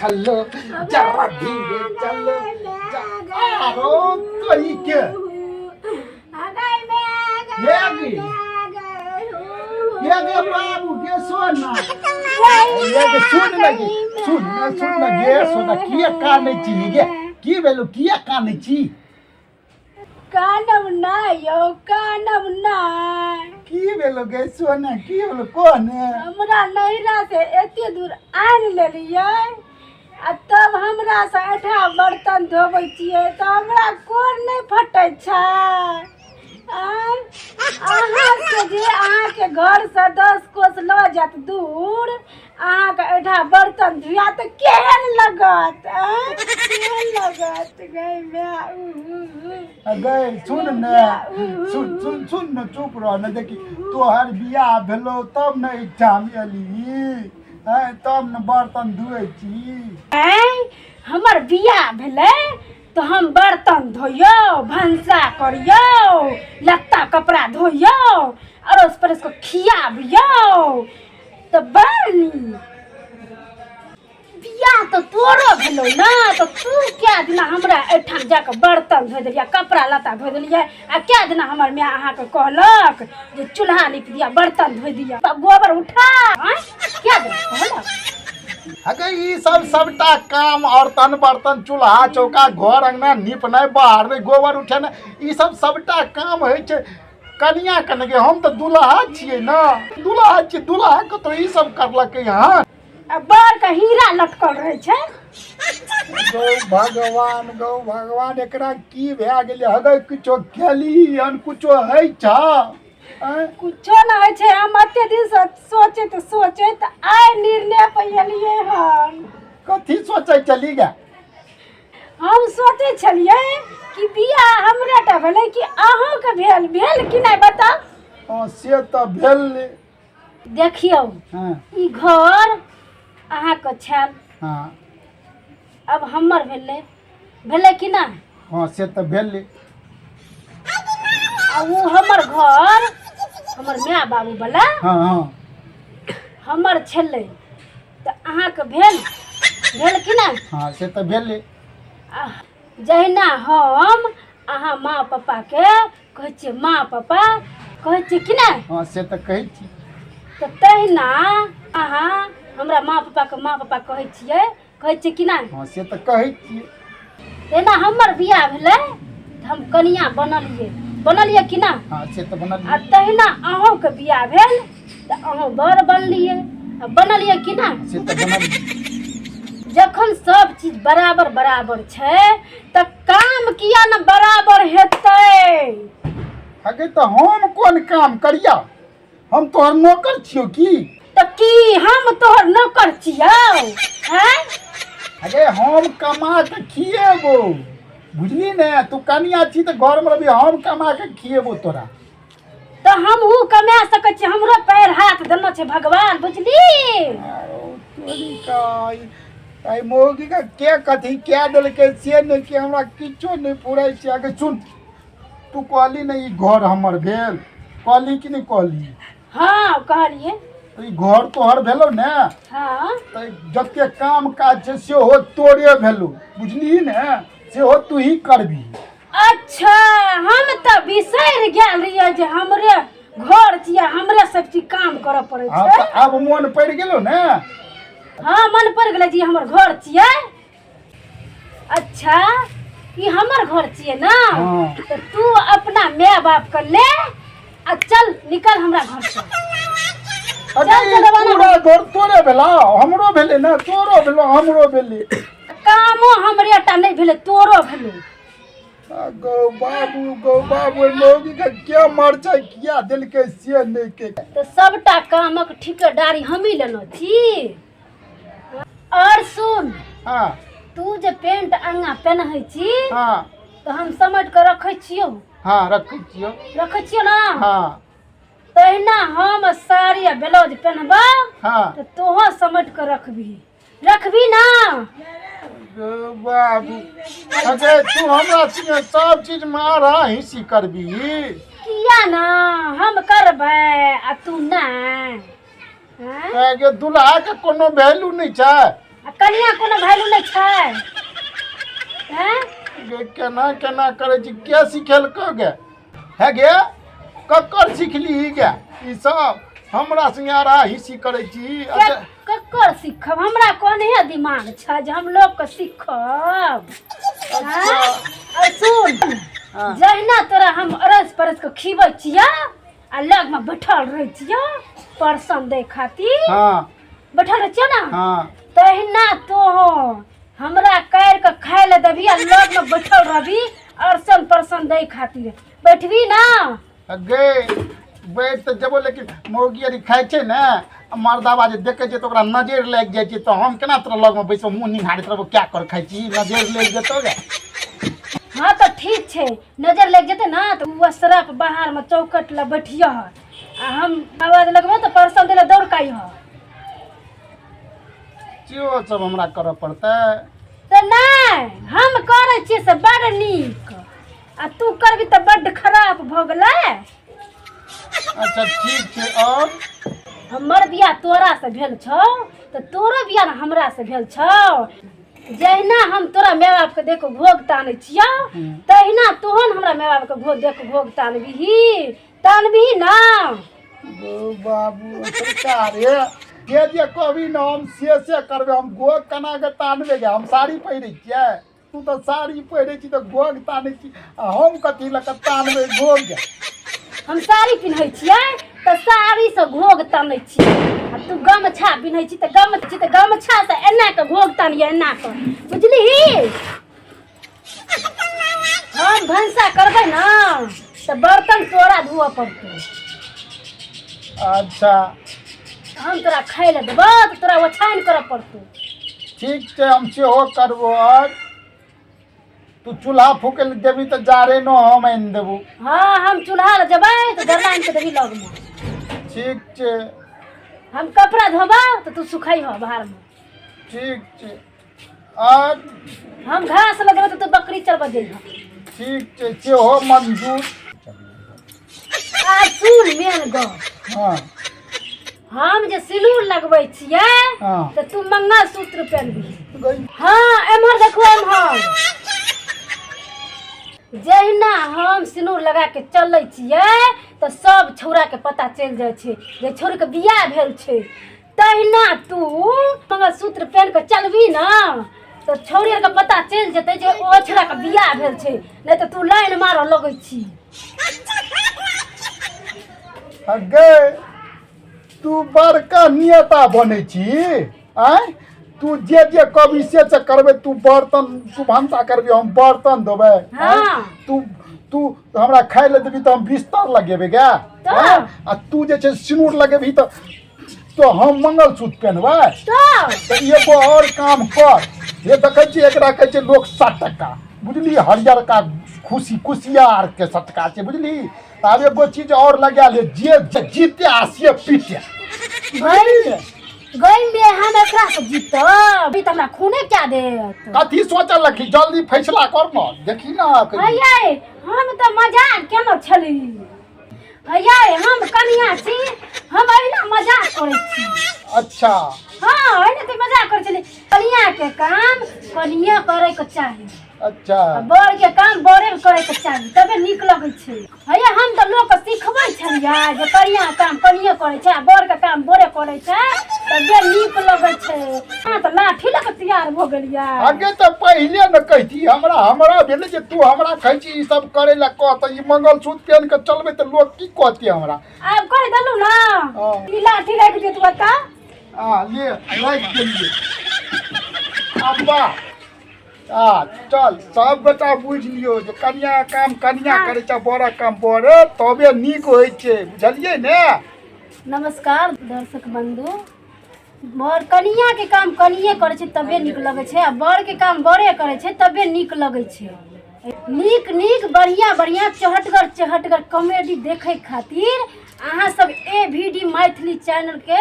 चलो, जरा धीरे चलो। आरो तोरी के हे गे, हे गे बाबू गे सोना, हे गे सुन न गे, सुन न, सुन न गे सोना, किया कानै छी गे? की भेलो, किया कानै छी? कानब नहि यौ, कानब नहि। की भेलो गे सोना, की भेलो कोन? हमरा नैहरा से एते दूर आनि लेलियै आ तब हमरा से एठा बर्तन धोबै छियै तऽ हमरा कोर नहि फटै छै? आँय? अहाँके जे अहाँके घरसँ 10 कोस लऽ जायत दूर, अहाँके एठा बर्तन धुआ तऽ केहन लगत? आँय? केहन लगत गै माय? उ, उ, उ। गै सुन ने, सुन सुन सुन ने, चुप रह ने। देखी, तोहर बियाह भेलो तब ने एहिठाम एली हैं, तब ने बर्तन धुए छी। आँय, हमर बियाह भेलै तऽ हम बर्तन धोइयौ, भनसा करियौ, लत्ता कपड़ा धोइयौ, अड़ोस पड़ोस के खियाबियौ तऽ बड़ नीक। बियाह तऽ तोरो भेलौ ने, तऽ तू कए दिना हमरा एहिठाम जाकऽ बर्तन धोइ देलियै, कपड़ा लत्ता धोइ देलियै? आ कए दिना हमर माय अहाँके कहलक जे चूल्हा नीप दिअ, बर्तन धोइ दिअ, गोबर उठा? आँय, कए दिना कहलक? अगे ई सब सबटा काम औरतन बर्तन चूल्हा चौका घर अंगना नीपनाइ बहारनाइ गोबर उठेनाइ ई सब सबटा काम होइ छै कनिया कने गे। हम तऽ दुल्हा छियै ने, दुल्हा छियै। दुल्हा के तऽ ई सब करलकै हन। आ बड़ के हीरा लटकल रहै छै। गौ भगवान, गौ भगवान, एकरा की भए गेलै? हगै किछो खेली हन? कुछो होइ छ? आँय? कुछो नहि होइ छै। हम एते दिनसँ सोचैत सोचैत आइ निर्णय पर एलियै हन। कथी सोचै चली गे? हम सोचै छलियै कि बियाह हमरे टा भेलै कि अहूँके भेल? भेल कि नहि, बताउ? हँ, से तऽ भेल ने। देखियौ, ई घर अहाँके छल, आब हमर भेलै। भेलै कि नहि? हँ, से तऽ भेलै। आ ओ हमर घर, हमर माय बाबू वाला हँ हँ हमर छलै, तऽ अहाँके भेल। भेल कि नहि? हँ, से तऽ भेलै। आ जहिना हम अहाँ माँ पप्पाके कहै छियै, माँ पप्पा कहै छियै कि नहि? हँ, से तऽ कहै छी। तऽ तहिना अहाँ हमरा माँ पप्पाके माँ पप्पा कहै छियै। कहै छियै कि नहि? हँ, से तऽ कहै छियै। तहिना हमर बियाह भेलै तऽ हम कनिया बनलियै। बनलियै कि नहि? हँ, से तऽ बनलियै। आ तहिना अहूँके बियाह भेल तऽ अहूँ बर बनलियै। आ बनलियै कि नहि? से तऽ बनलियै। जखन सब चीज बराबर बराबर छै तऽ काम किया ने बराबर हेतै? अगे तऽ हम कोन काम करिया? हम तोहर नौकर छियौ की? तऽ की हम तोहर नौकर छियौ? हैं? अगे हम कमा के खिएबो, बुझली ने? तू कनिया छी तऽ घरमे रहबी, हम कमा के खिएबो तोरा। तऽ हमहूँ कमा सकै छी, हमरो पैर हाथ देने छै भगवान, बुझली? आरो तोरी का आई मौगी का के कथी क्या देलकै से नहि कि हमरा किछो नहि फुराइ छै। अगे सुन, तू कहली ने ई घर हमर भेल, कहली कि नहि कहली? हँ, कहलियै। तऽ ई घर तोहर भेलौ ने? हँ। तऽ जते काम काज छै सेहो तोरे भेलौ, बुझलिही ने? सेहो तू ही करबी। अच्छा, हम तऽ बिसरि गेल रहियै जे हमरे घर छियै, हमरे सब चीज काम करऽ पड़ै छै। तऽ आब मोन पड़ि गेलौ ने? हँ, मन पड़ि गेलै जे ई हमर घर छियै। अच्छा, ई हमर घर छियै ने? हँ। तऽ तू अपना माय बाप के ले आ चल, निकल हमरा घर से। अरे चल, ई चल, रवाना। पूरा घर तोरे भेला, हमरो भेलै ने। तोरो भेलो, हमरो भेलै। कामो हमरे टा नहि भेलै, तोरो भेलै। आ गौ बाबू, गौ बाबू, ओहि मौगी के के मरचाइ किया देलकै से नहि के। तऽ सबटा कामक ठिकेदारी हमही लेने छी। और सुन, तू जे पेंट अंगा पेन्है छी तऽ हम समटि कऽ रखै छियौ। हँ, रखै छियौ। रखै छियौ ने? हँ। तहिना हम साड़ी आ ब्लाउज पेन्हबौ तऽ तोहो समटि कऽ रखबही। रखबी ना? गौ बाबू, अगे तू हमरा संगे सब चीज मे आरा हिस्सी करबी? किया ना हम करबै आ तू नहि? गे, दुल्हा के कोनो वैल्यू नहि छै? आ कनिया कोनो वैल्यू नहि छै हैं? गे केना केना करै छी के सिखेलको गे हे गे ककर सिखली गे ई सब हमरा संगे आरा हिस्सी करै छी अच्छा ककर सीखब हमरा कोन दिमाग छै जे हम लोकके सीखब अच्छा आ सुन हाँ। जहिना तोरा हम अरस परस के खिबै छियै आ लग में बैठल रहै छियै परसन दै खातिर हाँ बैठल रहै छियै ना हाँ तहिना तो हमरा कर के खाय ले देबी आ लग में बैठल रहबी अरसन परसन दै खातिर बैठबी ना गे बैठ तऽ जेबो लेकिन मौगी आर खाइ छै ने आ मर्दाबा जे देखै छै तऽ ओकरा नजरि लागि जाइ छै तऽ हम केना तोरा लगमे बैसब मुँह निहारैत रहबो क्या कर खाइ छी नजरि लागि जेतौ गे हाँ तऽ ठीक छै नजर लागि जेतै ना तऽ ओ असरफ बाहर में चौखट लग बैठियह आ हम आवाज लगबो तऽ परसन दै लए दौड़ के अइहऽ सेहो सब हमरा करऽ पड़तै तऽ नहि हम करै छियै से बड़ नीक आ तू करबी तऽ बड्ड खराब भऽ गेलै अच्छा ठीक छै आओर हमर बियाह तोरासँ भेल छौ तऽ तोरो बियाह ने हमरासँ भेल छौ जहिना हम तोरा माय बापके देख घोघ तानै छियौ तहिना तोहन हमरा माय बापके घोघ देख घोघ तानबिही तानबिही ना गो बाबू सरकार हे जे जे कहबी ने हम से से करबै हम गोग केना के तानबै गे हम साड़ी पहिरै छियै तू तऽ साड़ी पहिरै छी तऽ गोग तानै छी आ हम कथी लऽ कऽ तानबै गोग गे हम साड़ी पिन्है छियै तऽ साड़ीसँ घोघ तानै छियै आ तू गमछा पिन्है छी तऽ गम छी तऽ गमछासँ एना कऽ घोघ तानियै एना कऽ बुझलिही हम भनसा करबै ने तऽ बर्तन तोरा धोअ पड़तौ अच्छा हम तोरा खाय लए देबौ तऽ तोरा ओछाइन करऽ पड़तौ ठीक छै हम सेहो करबो आओर तू चूल्हा फूकै लए देबी तऽ जारैनो हम आनि देबो हँ हम चूल्हा लए जेबै तऽ जरना आनि कऽ देबी लगमे ठीक छै हम कपड़ा धोबौ तऽ तू सुखैहऽ बाहरमे ठीक छै आर हम घास लगेबै तऽ तू बकरी चरबऽ जइहऽ ठीक छै सेहो मंजूर आ सुन मेन गप हँ हम जे सिलूर लगबै छियै हँ। तऽ तू मंगलसूत्र पेनबी गई हँ एम्हर देखू एम्हर जहिना हम सिनूर लगा के चलै छियै तऽ सब छौड़ाके पता चलि जाइ छै जे छौड़ीके बियाह भेल छै तहिना तू मंगलसूत्र पहिन कऽ चलबही ने तऽ छौड़ी आरके पता चलि जेतै जे ओ छोड़ाके बियाह भेल छै नहि तऽ तू लाइन मारऽ लगै छी गे तू बड़का नेता बनै छी आँय तू जे जे कहबी से से करबै तू बर्तन तू भनसा करबी हम बर्तन धोबै आँय? हाँ। तू तू हमरा खाय लए देबी तऽ हम बिस्तर लगेबै गे तऽ? आँय? आ तू जे छै सिनूर लगेबही तऽ तो हम मंगलसूत्र पहनबै तऽ तऽ एगो आओर काम कर हे देखै छियै एकरा कहै छै लोक सटका बुझली हरियरका खुशी कुसियारके सटका छै बुझली तऽ आब एगो चीज आओर लगा ले जे जे जीते आ से पीटे गई गई में हम एकरा से जीतब अभी तऽ हमरा खूने क्या देत कथी सोचल लखी जल्दी फैसला कर न देखी ना भैया हम तऽ मजाक केने छली भैया हम कनिया छी हम अहिना मजाक करै छी अच्छा हाँ अहिना तऽ मजाक करै छली कनिया के काम कनिया करे के चाही अच्छा आ बर के काम बरे के करे के चाही तबे नीक लगै छै भैया हम तऽ लोक के सिखबै छलियै जे कनिया के काम कनिये करै छै आ बर के काम बरे करै छै तबे नीक लगै छै अहाँ तऽ लाठी लऽ के तैयार भऽ गेलियै आगे तऽ पहिले ने कहती हमरा हमरा भेलै जे तू हमरा कहै छी ई सब करै लए कह तऽ ई मंगलसूत्र पेन के चलबै तऽ लोक की कहती हमरा आब कहि देलहुँ ने हँ। ई लाठी राखि दियौ तू बता आ ले राखि देलियै अब्बा आ चल सब गोटा बुझि लियौ जे कनिया काम कनिया करै छै बड़क काम बड़े तबे नीक होइ छै बुझलियै ने नमस्कार दर्शक बंधु बर कनियाके काम कनिये करै छै तबे नीक लगै छै आ बड़के काम बड़े करै छै तबे नीक लगै छै नीक नीक बढ़िआँ बढ़िआँ चहटगर चहटगर कॉमेडी देखै खातिर अहाँ सब ए भी डी मैथिली चैनलके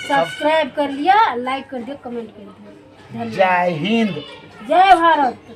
सब्सक्राइब कर लिअ लाइक कर दियौ कमेंट कर दियौ धन्यवाद जय हिंद जय भारत।